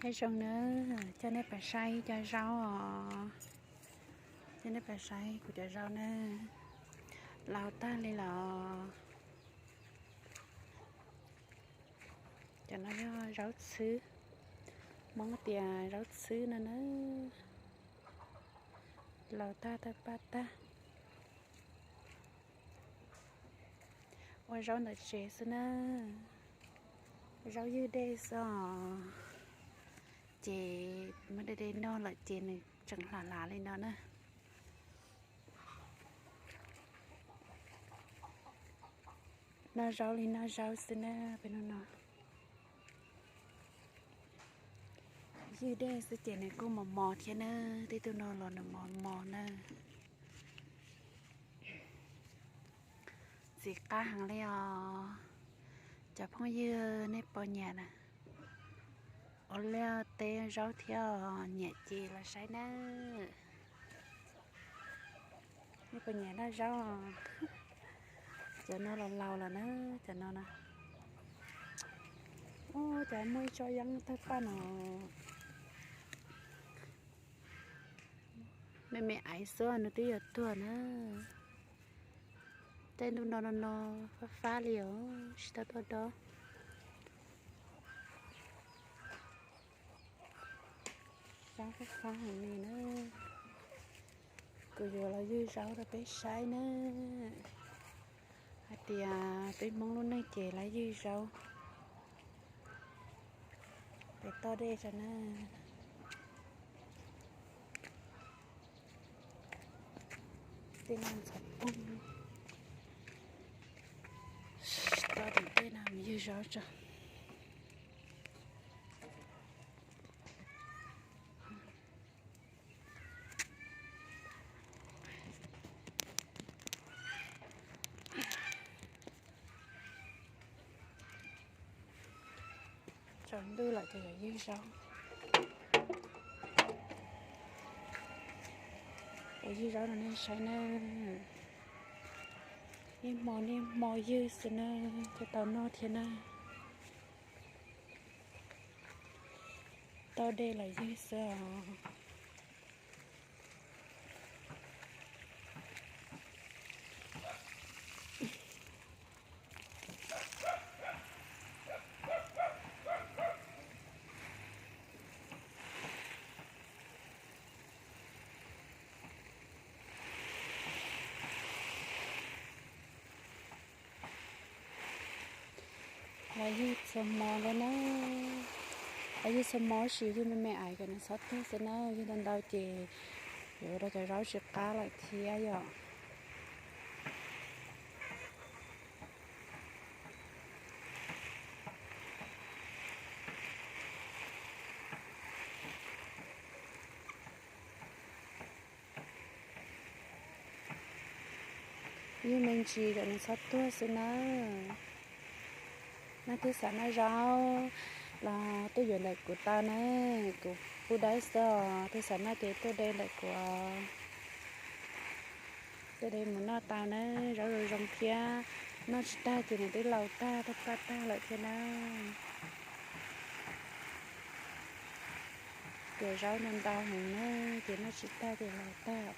Nyob zoo nawb, coj nej pais saib cov zaub os. Coj nej pais saib kuv cov zaub nawb. Laus tag li lawm. Cov no yog zaub txhwb, Hmoob tias zaub txhwb no nawb. Laus tag tawg paj tag. Ua zaub ntawm tsev xwb na. Zaub ywg dej xwb os. Ces muab de de noj lawm ces nws tseem hla hlav li no na. Noj zaub li noj zaub xwb na, peb hnub no. Ywg dej xwb ces nws kuj mos mos thiab na, tej tug no los nws mos mos na. Ntxim qab heev li os. Cov phooj ywg nej puas nyiam na? Ua liaj teb zaub thiab, nyiam ces los saib nawb. Nej puas nyiam noj zaub? Cov no los laus lawm na, cov no na. Ub, cov muaj ib tsob yeeb tawg paj no. Me me aiv xwb nws twb yuav tuag na. Tej ntuj no no no fab fab li os, tsis tau tuaj dob. Zaub fab fab heev li na. Kuv yuav los ywg zaub rau peb saib na. Hais tias peb Hmoob lub neej ces lawv ywg zaub. Peb toj dej tso na. Tej no ntxhov poog. Toj tim tej no mus ywg zaub tso. Tsaus ntuj lawm ces yuav ywg zaub. Yuav ywg zaub rau nej saib na. Niaj hmo niaj hmo ywg xwb na, thiaj tau noj thiab na. Toj dej los ywg xwb os. Los ywg txhua hmo li na. Los ywg txhua hmo tab sis ywg me me aiv kom nws txhob tuag xwb na, ywg ntau ntau ces yuav ua rau cov zaub tsis qab lawm thiab yom. Ywg me ntsis kom nws txhob tuag xwb nawb. Nej twg xav noj zaub los tuaj yuav ntawm kuv tau na, kuv pub daib xwb os, twg xav noj ces tuaj de ntawm kuv. Tuaj de mus noj tau na, zaub zoo zoo thiab, noj tsis tag ces nws twb laus tag tawg paj tag lawm thiab na. Ces zaub ntau ntau heev na, ces noj tsis tag ces laus tag.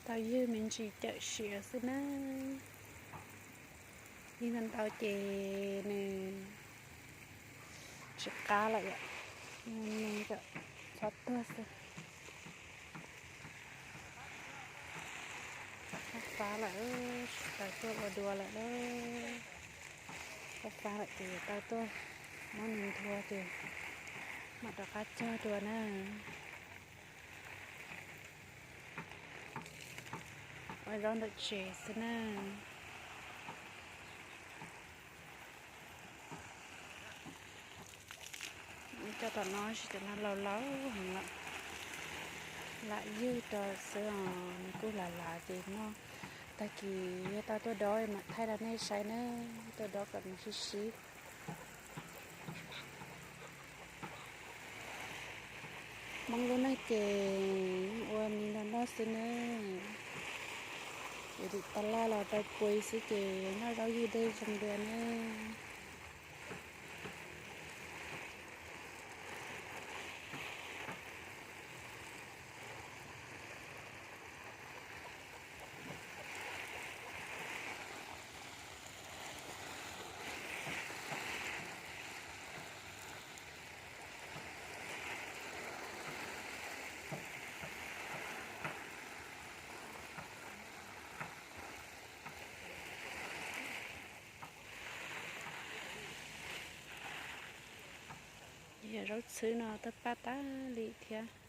Tau ywg me ntsis cawm siav xwb na. Ywg ntau ntau ces nws tsis qab lawm yom, nws kom txhob tuag xwb. Fab fab lawm, tsis tau tuaj ua dua lawm lauj. Fab fab lawm ces yuav tau tuaj muab nws nthua ces mam rov qab cog dua na. Ua zaub ntawm tsev xwb na. Cov tom no sis cov no laus laus heev lawm, lam ywg rau xwb os, nws kuj lav lav ces noj. Tag kis yog tau tuaj dob mam thaij rau nej saib na, tuaj dob kom nws sib sib. Hmoob lub neej ces ua li no noj xwb nawb. Ces lim tas laj los rau pua xwb ces noj zaub yig dej zoo dua nawb. Yog zaub txhwb no twb paj tas li thiab.